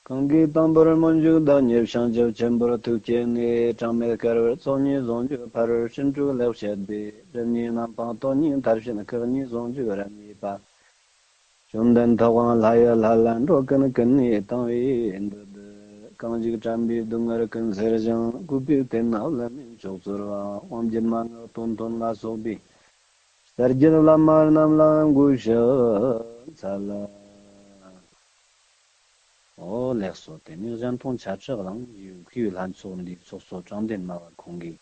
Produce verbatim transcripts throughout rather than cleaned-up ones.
གང་གིས་དང་པོར་སྨོན་འཇུག་བདག་ཉིད་བྱང་ཆུབ་ཆེན་པོར་ཐུགས་བསྐྱེད་ནས། གྲངས་མེད་བསྐལ་པར་ཚོགས་གཉིས་ཟུང་འཇུག་ཕ་རོལ་ཕྱིན་དྲུག་ལེགས་བཤད་པའི། སྒྲིབ་གཉིས་རྣམ་སྤངས་དོན་གཉིས་མཐར་ཕྱིན་སྐུ་གཉིས་ཟུང་འཇུག་རབ་བརྙེས་པ། བཅོམ་ལྡན་ཐུབ་དབང་ལྷ་ཡི་ལྷ་ལ་འགྲོ་ཀུན་ཀུན་ནས་བཏང་བའི་མདུད། གང་ཞིག་དྲན་པས་སྡུག་བསྔལ་ཀུན་སེལ་ཞིང་། གུས་པས་བསྟེན་ན་བླ་མེད་མཆོག་སྩོལ་བ། དབང་བསྒྱུར་མན་ངག་དོན་དོན་ལ་སོགས་པའི། གསེར་གྱི་བླ་མ་རྣམས་ལ་འགོད་ཕྱག་འཚལ། ཨོ་ལེགས་སོ། དེ་ནས་གཞན་དོན་ཆ་ཁྲག་གླིང་ཡུལ་མཁས་པའི་ལྷན་ཚོགས་འདིའི་ཚོགས་གཙོ་དྲང་བདེན་སྨྲ་བ་ཁོང་གིས་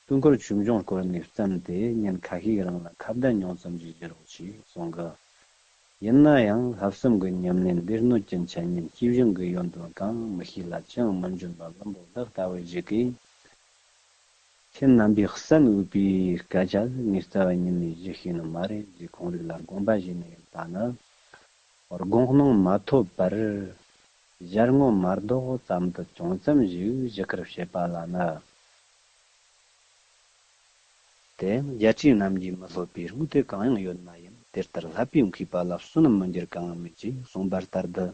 སྟོན་ཁར་ཆོས་འབྱུང་སྐོར་ནས་བརྩམས་ཏེ། ཉིན་ཁ་ཤས་རིང་ལ་ཁ་བརྡ་ཉུང་ཙམ་ཞིག་བྱེད་རོགས་ཞེས་གསུང་གི། ཡིན་ན་ཡང་ལྷག་བསམ་གྱི་ཉམས་ལེན་སྡེ་སྣོད་ཀྱི་འཆད་ཉན་སྐྱེས་བཞིན་གྱི་ཡོན་ཏན་གང་མི་ཤེས་ལ་ཅང་མི་འཇོན་པ་བླུན་པོ་བདག་ལྟ་བུ་ཞིག་གིས། ཁྱེད་རྣམ་པས་གསན་འོས་པའི་སྐད་ཆ་ངས་རྩ་བ་ཉིད་ནས་ཞུ་ཤེས་ནི་མ་རེད་ཅེས་ཁོང་རིགས་ལ་དགོངས་པ་བཞེས་ནས་ཡིན་པ་ནི། དགོངས་གནང་མ་ཐོབ་པར་ཞལ་ངོ་མ་ལྡོག་ཙམ་དུ་ཅུང་ཙམ་ཞིག་ཞུ་ཁར་བྱེད་པ་ལ་ནི། དེ་ཡང་རྒྱལ་སྲས་རྣམས་ཀྱིས་མི་སློབ་པའི་དངོས་དེ་གང་ཡང་ཡོད་མ་ཡིན། དེ་ལྟར་བསླབ་པའི་མཁས་པ་ལ་བསོད་ནམས་མི་འགྱུར་གང་ཡང་མེད་ཅེས་གསུངས་པ་ལྟར་དུ།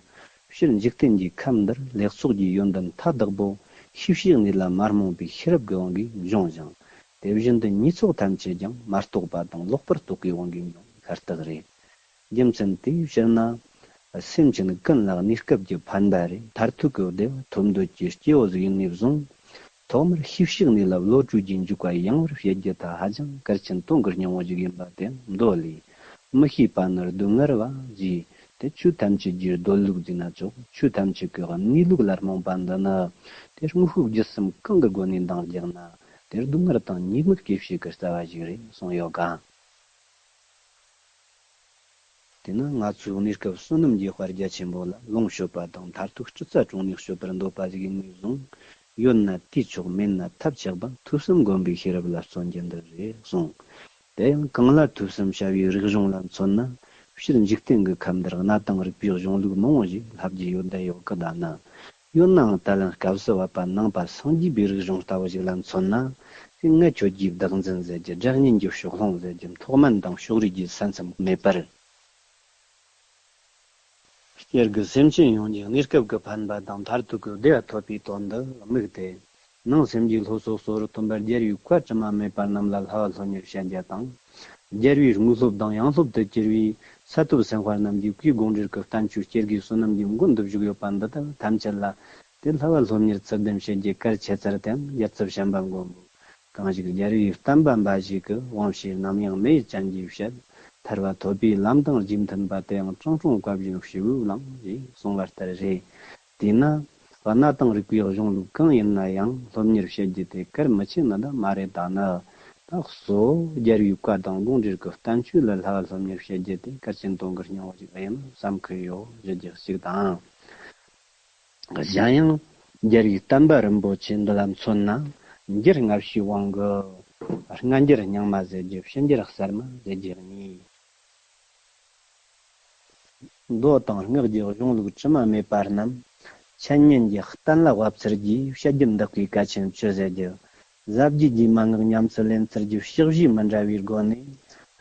སྤྱིར་འཇིག་རྟེན་གྱི་ཁམས་འདིར་ལེགས་ཚོགས་ཀྱི་ཡོན་ཏན་མཐའ་དག་པོ་ཤེས་བྱའི་གནས་ལ་མ་རྨོངས་པའི་ཤེས་རབ་ཀྱི་དབང་གིས་འབྱུང་ཞིང་། དེ་བཞིན་དུ་ཉེས་ཚོགས་ཐམས་ཅད་ཀྱང་མ་རྟོགས་པ་དང་ལོག་པར་རྟོག་པའི་དབང་གིས་འབྱུང་ཤ་སྟག་རེད། རྒྱུ་མཚན་དེའི་ཕྱིར་ན། སེམས་ཅན་ཀུན་ལ་གནས་སྐབས་ཀྱི་ཕན་པ་རེད། མཐར་ཐུག་གི་བདེ་བ་ཐོབ་འདོད་ཀྱི་སྐྱེ་བོ་ཟིག་ཡིན་ནས་བཟུང་། ཐོག་མར་ཤེས་བྱའི་གནས་ལ་བློ་གྲོས་ཀྱི་འཇུག་པ་ཡང་བར་བྱེད་རྒྱུ་དེ་ཧ་ཅང་གལ་ཆེན་དོན་གྱི་སྙིང་བོ་ཞིག་ཡིན་པ་དེ་མདོ་ལས། མི་ཤེས་པ་ནི་སྡུག་བསྔལ་བ་ཞེས། དེ་ཆོས་ཐམས་ཅད་ཀྱི་སྡོད་ལུགས་ཟེར་ན་ཆོག་ཆོས་ཐམས་ཅད་ཀྱི་གནས་ལུགས་ལ་རྨོངས་པ་འདི་ནི། དེ་དངོས་པོའི་རྒྱུ་གསུམ་གང་གི་སྒོ་ནས་འདང་རྒྱག་ན། དེ་སྡུག་བསྔལ་དང་ཉེས་དམིགས་སྐྱེ་བྱེད་ཀྱི་རྩ་བ་ཞིག་རེད་གསུངས་ཡོད་ག་དེས་ན་ང་ཚོའི་གནས་སྐབས་བསོད་ནམས་ཀྱི་དཔལ་རྒྱ་ཆེན་པོ་ལ་ལོངས་སྤྱོད་པ་དང་མཐར་ཐུག་སྲིད་རྩ་དྲུངས་ནས་སྤྱོད་པར་འདོད་པ་ཞིག་ཡིན་ནས་བཟུང་། ཡོད་ན་དུས་ཆོག་མེད་ན་ཐབས་ཆག་པ་ཐོས་བསམ་སྒོམ་པའི་ཤེས་རབ་ལ་བརྩོན་རྒྱུ་འདི་རེད་གསུངས། དེ་ཡང་གང་ལ་ཐོས་བསམ་བྱ་བའི་རིག་གཞུང་ལ་མཚོན་ན། སྤྱིར་འཇིག་རྟེན་གྱི་ཁམས་འདིར་གནའ་དེང་རིག་པའི་གཞུང་ལུགས་མང་བོ་ཞིག་ལྷབ་རྒྱུ་ཡོད་བསྡད་ཡོད་ཀི། ད་ནི། ཡོད་ནའང་ད་ལན་སྐབས་སུ་བབ་པ་ནང་པ་སངས་རྒྱས་པའི་རིག་གཞུང་ལྟ་བུ་ཞིག་ལ་མཚོན་ན། དེ་ངས་ཁྱོད་ཀྱི་བདག་འཛིན་ཟེར་རྒྱུ། སྒྲ་སྙན་གྱི་ཕྱོགས་ལྷུང་ཟེར་རྒྱུ། མཐོ་དམན་དང་ཕྱོགས་རིས་ཀྱི་ས་མཚམས་མེད་པར། སྤྱིར་གྱི་སེམས་ཅན་ཡོངས་ཀྱི་གནས་སྐབས་ཀྱི་ཕན་པ་དང་མཐར་ཐུག་གི་བདེ་བ་ཐོབ་པའི་དོན་དུ་དམིགས་ཏེ། ནང་སེམས་ཀྱི་སློབ་གསོ་གཙོ་བོར་སྟོན་པ་རྒྱལ་བའི་བཀའ་དྲི་མ་མེད་པ་རྣམས་ལ་བསླབ་པ་སློབ་གཉེར་བྱ་རྒྱུ་དང་། རྒྱལ་བའི་དངོས་སློབ་དང་ཡང་སློབ་ཏུ་གྱུར་པའི་ས་ཐོབ་སེམས་དཔའ་རྣམས་ཀྱི་བཀའི་དགོངས་འགྲེལ་གྱི་བསྟན་བཅོས་སྐྱེ་དགུའི་བསོད་ནམས་ཀྱི་མགོན་དུ་བཞུགས་ཡོད་པ་འདི་དག་ཐམས་ཅད་ལ། དེ་བསླབ་པ་སློབ་གཉེར་ཚུལ་ལྡན་བྱེད་རྒྱུ་གལ་ཆེ་ཚར་དེའང་རྒྱལ་ཚབ་བྱམས་པ་མགོན་པོ། གང་ཞིག་རྒྱལ་བའི་བསྟན་པ་འབའ་ཞིག་གི། དབང་ཕྱུག་རྣམ་ཡངས་མེ་ཡི་སྤྱན་གྱིས་བཤད། ཐར་པ་ཐོབ་པའི་ལམ་དང་རྗེས་མཐུན་པ། དེ་ཡང་ཀྲང་ཀྲུང་བཀའ་བཞིན་ཞུ་བའི་ལམ་ཞེས་གསུངས་པ་ལྟར་རེད། དེས་ན། གནའ་དེང་རིག་པའི་གཞུང་ལུགས་གང་ཡིན་ན་ཡང་སློབ་གཉེར་བྱེད་རྒྱུ་དེ་གལ་མི་ཆེ་ནི་འདི་མ་རེད། ད་ནི། ད་གཙོ་བོ་རྒྱལ་བའི་བཀའ་དང་དགོངས་འགྲེལ་གྱི་བསྟན་བཅོས་ལ་བསླབ་པ་སློབ་གཉེར་བྱེད་རྒྱུ་དེ་གལ་ཆེན་དོན་གྱི་སྙིང་བོ་ཞིག་ཡིན་བསམ་གྱི་ཡོད། ཞུ་རྒྱུ་གཅིག་དང་། གཞན་ཡང་། རྒྱལ་བའི་བསྟན་པ་རིན་པོ་ཆེ་འདི་ལ་མཚོན་ན། འགྱུར་སྔ་ཕྱིའི་དབང་གིས། སྔ་འགྱུར་རྙིང་མ་ཟེར་རྒྱུ། ཕྱི་འགྱུར་གསར་མ་ཟེར་རྒྱུ་གཉིས། མདོ་དང་སྔགས་ཀྱི་གཞུང་ལུགས་དྲི་མ་མེད་པ་རྣམས། འཆད་ཉན་གྱི་གཏན་ལ་དབབ་ཚུལ་གྱིས་བཤད་རྒྱུད་འདེགས་པའི་གལ་ཆེན་བཅུ་ཟེར་རྒྱུ། ཟབ་རྒྱས་ཀྱི་མན་ངག་ཉམས་སུ་ལེན་ཚུལ་གྱི་ཕྱག་བཞེས་མི་འདྲ་བའི་སྒོ་ནས།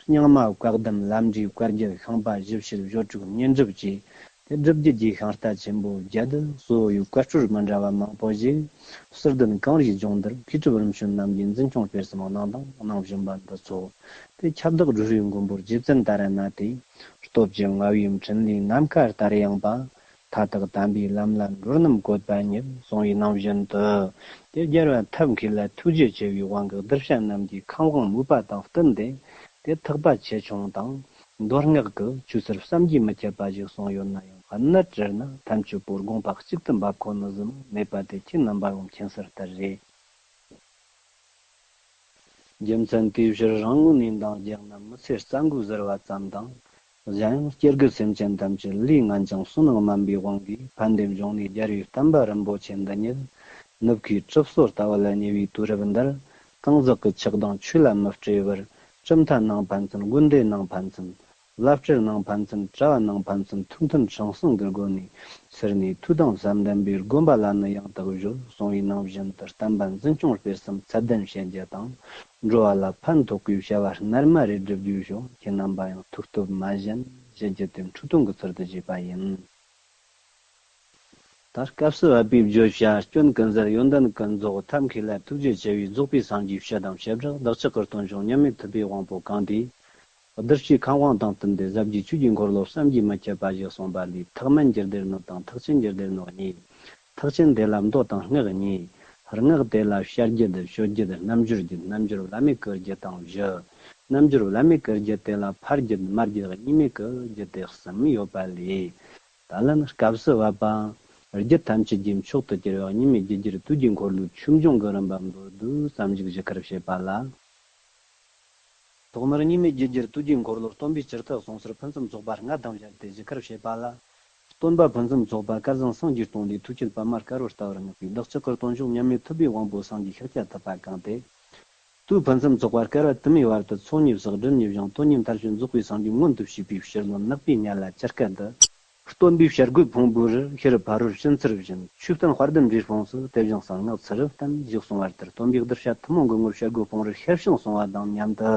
རྙིང་མ་བཀའ་གདམས་ལམ་འབྲས་བཀའ་བརྒྱད་ཤིང་པ་བཞི་བཤད་སྦྱོར་དྲུག་བསྙེན་སྒྲུབ་བཅས། དེ་སྒྲུབ་བརྒྱུད་ཀྱི་ཤིང་རྟ་ཆེན་པོ་བརྒྱད་དུ་གཙོ་བོ་ཡི་བཀའ་སྲོལ་མི་འདྲ་བ་མང་པོ་ཞིག་ཟུར་ལྡན་གངས་རིའི་ལྗོངས་འདིར་མཁས་གྲུབ་རིམ་བྱོན་རྣམས་ཀྱིས་འཛིན་སྐྱོང་སྤེལ་གསུམ་གནང་དང་གནང་བཞིན་པ་འདི་ཚོ། དེ་ཁྱབ་བདག་སྒྲོལ་བའི་མགོན་པོ་རྗེ་བཙུན་ཏཱ་ར་ནཱ་ཐའི། སྟོབས་ཀྱི་མངའ་བའི་འཕྲིན་ལས་ནམ་མཁའ་ལྟར་ཡངས་པ། མཐའ་དག་དམ་པའི་ལམ་ལ་འགྲོ་རྣམས་བཀོད་པ་ཉིད་གསུངས་པའི་ནང་བཞིན་དུ། དེ་རྒྱལ་བ་ཐབས་མཁས་ལ་ཐུགས་རྗེ་ཆེ་བའི་དབང་གིས་གདུལ་བྱ་རྣམས་ཀྱི་ཁམས་དབང་མོས་པ་དང་བསྟུན་ཏེ། དེ་ཐེག་པ་ཆེ་ཆུང་དང་། མདོ་སྔགས་ཀྱི་ཆོས་ཚུལ་བསམ་གྱིས་མི་ཁྱབ་པ་ཞིག་གསུངས་ཡོད་ན་ཡང་། གནད་དྲིལ་ན་ཐམས་ཅད་པོ་དགོངས་པ་གཅིག་ཏུ་འབབ་ཁོ་ན་ཟིག་མ་མེད་པ་དེ་ཁྱེད་རྣམ་པ་ཡང་མཁྱེན་གསལ་ལྟར་རེད། རྒྱུ་མཚན་དེའི་ཕྱིར་རང་ངོས་ནས་འདང་རྒྱག་ན་མི་ཚེ་རྩ་འགུལ་ཟེར་བ་ཙམ་དང་། གཞན་ཡང་སྐྱེ་རྒུ་སེམས་ཅན་ཐམས་ཅད་ལས་ངན་ཅིང་བསོད་ནམས་དམན་པའི་དབང་གིས་ཕན་བདེ་འབྱུང་ནས་རྒྱལ་བའི་བསྟན་པ་རིན་པོ་ཆེ་འདི་ཉིད། ནུབ་ཁའི་གྲིབ་སོ་ལྟ་བུ་ལ་ཉེ་བའི་དུས་རབས་འདིར། གང་ཟག་གི་ཆགས་སྡང་ཆོས་ལ་མི་སྤྲོས་པར། གྲུབ་མཐའ་ནང་ཕན་ཚུན། དགོན་སྡེ་ནང་ཕན་ཚུན། བླ་སྤྲུལ་ནང་ཕན་ཚུན། གྲྭ་བ་ནང་ཕན་ཚུན། ཐུགས་མཐུན་ཁྲིམས་གཙང་གི་སྒོ་ནས་ཚུར་ནས་ཐོས་དང་བསམ་ལྡན་པས་དགོན་པ་ལ་ནི་ཡང་དག་སྦྱོར་གསུངས་པའི་ནང་བཞིན་དུ་བསྟན་པ་འཛིན་སྐྱོང་སྤེལ་གསུམ་ཚད་ལྡན་བྱེད་རྒྱུ་དང་། འགྲོ་བ་ལ་ཕན་ཐོགས་པའི་བྱ་བ་སྣར་མ་རེ་བསྒྲུབ་རྒྱུའི་ཕྱོགས་ཁྱེད་རྣམ་པ་ཡང་ཐུགས་སྟོབས་མ་ཞན་བྱེད་རྒྱུ་དེ་འཁྲུལ་གཏོང་གི་ཚུལ་དུ་བྱས་པ་ཡིན། ད་སྐབས་སུ་བབ་པའི་བརྗོད་བྱ་སྐྱོན་ཀུན་ཟད་ཡོན་ཏན་ཀུན་རྫོགས་ཐབས་མཁས་ལ་ཐུགས་རྗེ་ཆེ་བའི་རྫོགས་པའི་སངས་རྒྱས་སྤྱི་དང་བྱེ་བྲག་བདག་ཅག་གི་སྟོན་བྱུང་མཉམ་མེད་ཐུབ་པའི་དབང་པོ་གང་དེས། གདུལ་བྱའི་ཁམས་དབང་དང་བསྟུན་ཏེ་ཟབ་རྒྱས་ཆོས་ཀྱི་འཁོར་ལོ་བསམ་གྱིས་མི་ཁྱབ་པ་ཞིག་གསུངས་པ་ལས། ཐེག་དམན་གྱི་སྡེ་སྣོད་དང་ཐེག་ཆེན་གྱི་སྡེ་སྣོད་གཉིས། ཐེག་ཆེན་དེ་ལ་མདོ་དང་སྔགས་གཉིས། སྔགས་དེ་ལ་བཤད་རྒྱུད་བརྗོད་རྒྱུད་རྣལ་འབྱོར་རྒྱུད། རྣལ་འབྱོར་བླ་མེད་ཀྱི་རྒྱུད་དང་བཞི། རྣལ་འབྱོར་བླ་མེད་ཀྱི་རྒྱུད་དེ་ལ་ཕར་རྒྱུད་མར་རྒྱུད་གཉིས་མེད་ཀྱི་རྒྱུད་དེ་གསུམ་ཡོད་པ་ལས། ད་ལན་སྐབས་སུ་བབ་པ། རྒྱུད་ཐམས་ཅད་ཀྱི་མཆོག་ཏུ་གྱུར་པ་གཉིས་མེད་རྒྱུད་རྒྱལ་དུས་ཀྱི་འཁོར་ལོའི་ཆོས་འབྱུང་གི་རིམ་པ་མདོར་བསྡུས་ཙམ་ཞིག་ཞུ་ཁར་བྱེད་པ་ལ། ཐོག་མར་གཉིས་མེད་རྒྱུད་རྒྱལ་དུས་ཀྱི་འཁོར་ལོར་སྟོན་པའི་ཇི་ལྟར་གསུངས་སར་ཕུན་སུམ་ཚོགས་པ་ལྔ་དང་སྦྱར་ཏེ་ཞུ་ཁར་བྱེད་པ་ལ། སྟོན་པ་ཕུན་སུམ་ཚོགས་པ་སྐལ་བཟང་སངས་རྒྱས་སྟོང་ལས་ཐུགས་བསྐྱེད་པདྨ་དཀར་པོར་ལྟ་བུར་བསྔགས་པའི་བདག་ཅག་གི་སྟོན་བྱུང་མཉམ་མེད་ཐུབ་པའི་དབང་པོ་སངས་རྒྱས་ཤཱཀྱ་ཐུབ་པ་གང་དེ། དུས་ཕུན་སུམ་ཚོགས་པ་སྐལ་བ་དུ་མའི་བར་དུ་ཚོགས་གཉིས་བསགས་སྒྲིབ་གཉིས་སྦྱངས་དོན་གཉིས་མཐར་ཕྱིན་རྫོགས་པའི་སངས་རྒྱས་མངོན་དུ་བྱས་པའི་ཕྱིར་ལོ་ནག་པོའི་ཉ་ལ་བཅར་སྐད་འདི། སྟོན་པའི་བྱ་རྒོད་ཕུང་པོའི་རིར་ཤི་རི་ཕ་རོལ་ཕྱིན་ཚུལ་བཞིན་ཆོས་བསྟན་དཔལ་ལྡན་འབྲས་སྤུངས་སུ་དེ་བཞིན་གསང་སྔགས་ཚུལ་བསྟན་ཞེས་གསུངས་པ་ལྟར་སྟོན་པའི་གདུལ་བྱ་ཐུན་མོང་གི་ངོར་བྱ་རྒོད་ཕུང་རིར་ཤར་ཕྱིན་གསུངས་པ་དང་མཉམ་དུ།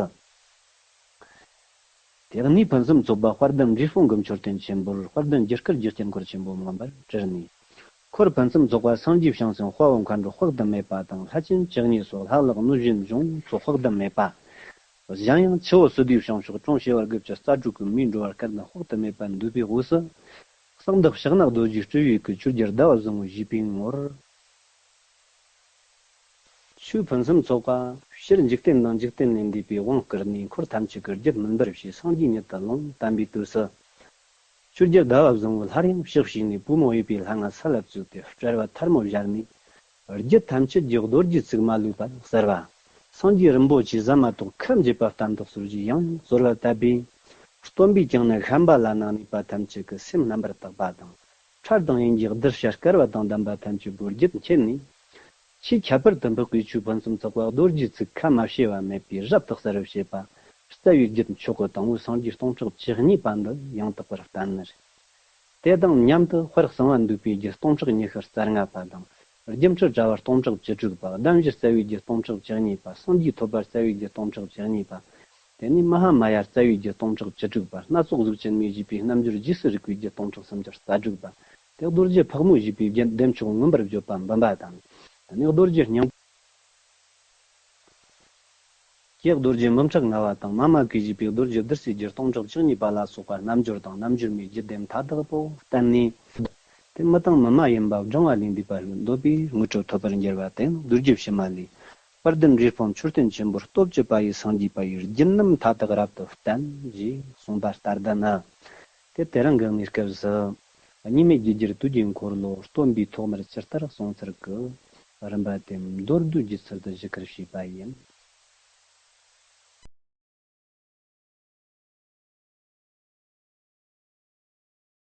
དེ་ནས་ཕུན་སུམ་ཚོགས་པ་དཔལ་ལྡན་འབྲས་སྤུངས་ཀྱི་མཆོད་རྟེན་ཆེན་པོར་དཔལ་ལྡན་རྒྱུ་སྐར་རྒྱུ་རྐྱེན་འཁོར་ཆེན་པོ་མངོན་པར་དྲིལ་ནས། འཁོར་ཕུན་སུམ་ཚོགས་པ་སངས་རྒྱས་བྱང་སེམས་དཔའ་བོ་མཁའ་འགྲོ་དཔག་ཏུ་མེད་པ་དང་ལྷ་ཆེན་བཅུ་གཉིས་སོགས་ལྷ་ལག་གནོད་སྦྱིན་འབྱུང་ཚོགས་དཔག་ཏུ་མེད་པ། གཞན་ཡང་ཆུ་བོ་སི་ཏུའི་བྱང་ཕྱོགས་དྲུང་བྱེ་བ་དགུ་བཅུ་རྩ་དྲུག་གི་མིའི་འགྲོ་བ་སྐལ་ལྡན་དཔག་ཏུ་མེད་པ་འདུས་པའི་དབུས་སུ། གསང་བདག་ཕྱག་ན་རྡོ་རྗེ་སྤྲུལ་པའི་སྐུ་ཆོས་རྒྱལ་ཟླ་བ་བཟང་པོ་བཞུགས་པའི་ངོར། ཆོས་ཕུན་སུམ་ཚོགས་པ། ཕྱིར་འཇིག་རྟེན་དང་འཇིག་རྟེན་ལས་འདས་པའི་དབང་བསྐུར་ནས་འཁོར་ཐམས་ཅད་ཀྱི་རྒྱུད་མུན་པར་བྱས་སངས་རྒྱས་ཉིད་དུ་ལོངས་སྟོན་པའི་དུས་སུ། ཆོས་རྒྱལ་ཟླ་བ་བཟང་པོས་སླར་ཡང་ཕྱག་བྱས་ནས་པུས་མོ་གཡས་པའི་ལྷ་ང་ས་ལ་བཙུགས་ཏེ་དཔྲལ་བ་ཐལ་མོ་སྦྱར་ནས། རྒྱུད་ཐམས་ཅད་ཀྱི་རྡོ་རྗེའི་ཚིག་མ་ལུས་པ་གསལ་བ། སངས་རྒྱས་རིན་པོ་ཆེས་ཟ་མ་ཏོག་ཁ་འབྱེད་པ་ལྟར་དུ་གསོལ་ཞིང་ཡང་ཡང་གསོལ་བ་བཏབ་པས། སྟོན་པས་ཀྱང་ནི་བཤན་པ་ལ་ནང་ནུས་པ་ཐམས་ཅད་ཀྱི་སེམས་རྣམ་པར་དག་པ་དང་། ཁྲར་དང་དབྱིན་གྱི་གདུལ་བྱ་བསྐལ་བ་དང་ལྡན་པ་ཐམས་ཅད་པོའི་རྒྱུད་མཁྱེན་ནས། ཆེས་ཁྱད་པར་དུ་འཕགས་པའི་ཆོས་ཕུན་སུམ་ཚོགས་པ་རྡོ་རྗེའི་ཚིག་ཁ་མ་ཕྱེ་བ་མེད་པའི་རབ་ཏུ་གསལ་བར་བྱེད་པ། རྩ་བའི་རྒྱུད་མཆོག་གི་དང་པོ་སངས་རྒྱས་སྟོང་ཕྲག་བཅུ་གཉིས་པ་འདི་ཡང་དག་པར་བསྟན་ནི་རེད། དེ་དང་མཉམ་དུ་དཔལ་གསང་བ་འདུས་པའི་རྒྱུད་སྟོང་ཕྲག་ཉི་ཤུ་རྩ་ལྔ་པ་དང་། སྒྱུ་འཕྲུལ་དྲ་བ་སྟོང་ཕྲག་བཅུ་དྲུག་པ། གདམས་བྱ་རྩ་བའི་རྒྱུད་སྟོང་ཕྲག་བཅུ་གཉིས་པ། སངས་རྒྱས་ཐོད་པ་རྩ་བའི་རྒྱུད་སྟོང་ཕྲག་བཅུ་གཉིས་པ། དེ་ནས་མ་ཧཱ་མ་ཡ་རྩ་བའི་རྒྱུད་སྟོང་ཕྲག་བཅུ་དྲུག་པ། སྣ་ཚོགས་གཟུགས་ཅན་མའི་བཞེད་པའི་རྣལ་འབྱོར་རྗེས་སུ་རིག་པའི་རྒྱུད་སྟོང་ཕྲག་སུམ་ཅུ་རྩ་དྲུག་པ། དེ་རྡོ་རྗེ་ཕག་མོས་བཞེད་པའི་རྒྱུད་བདེ་མཆོག་མངོན་པར་བརྗོད་པ་འབུམ་པ་དང་། དེ་ནས་རྡོ་རྗེ་སྙིང་ཀྱེ་རྡོ་རྗེ་འབུམ་ཕྲག་ལྔ་པ་དང་མ་མ་ཀིས་བཞེད་པའི་རྡོ་རྗེ་བདུད་རྩིའི་རྒྱུད་སྟོང་ཕྲག་བཅུ་གཉིས་པ་ལ་སོགས་པ་རྣལ་འབྱོར་དང་རྣལ་འབྱོར་མའི་རྒྱུད་སྡེ་མཐའ་དག་པོ་བསྟན་ནས། དེ་མི་དང་མི་མ་ཡིན་པ་བགྲང་བ་ལས་འདས་པ་ལས་འདོད་པའི་དངོས་གྲུབ་ཐོབ་པར་འགྱུར་བ་སྟེ། མདོ་རྒྱུད་ཕྱི་མ་ལས། དཔལ་ལྡན་འབྲས་སྤུངས་མཆོད་རྟེན་ཆེན་པོར་སྟོབས་བཅུ་པ་ཡི་སངས་རྒྱས་པ་ཡི་རྒྱུད་རྣམས་མཐའ་དག་རབ་ཏུ་བསྟན་ཞེས་གསུངས་པ་ལྟར་དུ་ནི། དེ་དེ་རིང་གི་གནས་སྐབས་སུ། གཉིས་མེད་རྒྱུད་རྒྱལ་དུས་ཀྱི་འཁོར་ལོ་སྟོན་པའི་ཐོག་མར་ཇི་ལྟར་གསུངས་ཚུལ་གྱི་རིམ་པ་དེ་མདོར་བསྡུས་ཀྱི་ཚུལ་དུ་ཞུ་ཁར་བྱས་པ་ཡིན།